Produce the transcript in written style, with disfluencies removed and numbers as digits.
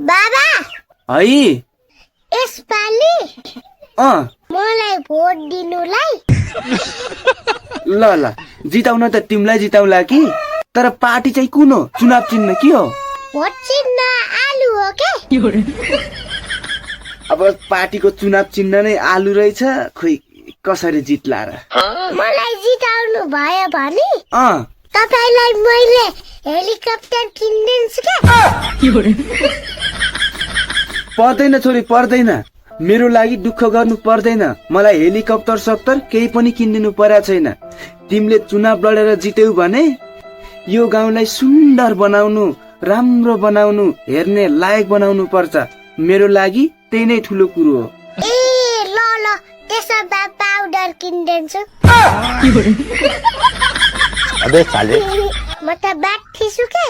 बाबा है यसपालि मलाई भोट दिनुलाई ल ल जिताउन त तिमीलाई जिताउला कि तर पार्टी चाहिँ कुन हो चुनाव चिन्ह के हो भोट चिन्ह आलु हो के अब पार्टीको चुनाव चिन्ह नै आलु रहेछ खोइ कसरी जित्ला र मलाई जिताउनु भयो भने अँ तपाईलाई मैले हेलिकप्टर किनिदिन्छु के पर्दैन छोरी पर्दैन मेरो लागि दुःख गर्नु पर्दैन मलाई हेलिकप्टर सक्टर केही पनि किनिदिनु परेको छैन तिमीले चुनाव लडेर जित्यौ भने यो गाउँलाई सुन्दर बनाउनु राम्रो बनाउनु हेर्ने लायक बनाउनु पर्छ मेरो लागि त्यही नै ठुलो कुरो हो ए ल ल त्यसो भए पाउडर किनिदिन्छु अबे साले म त बाट थिछु के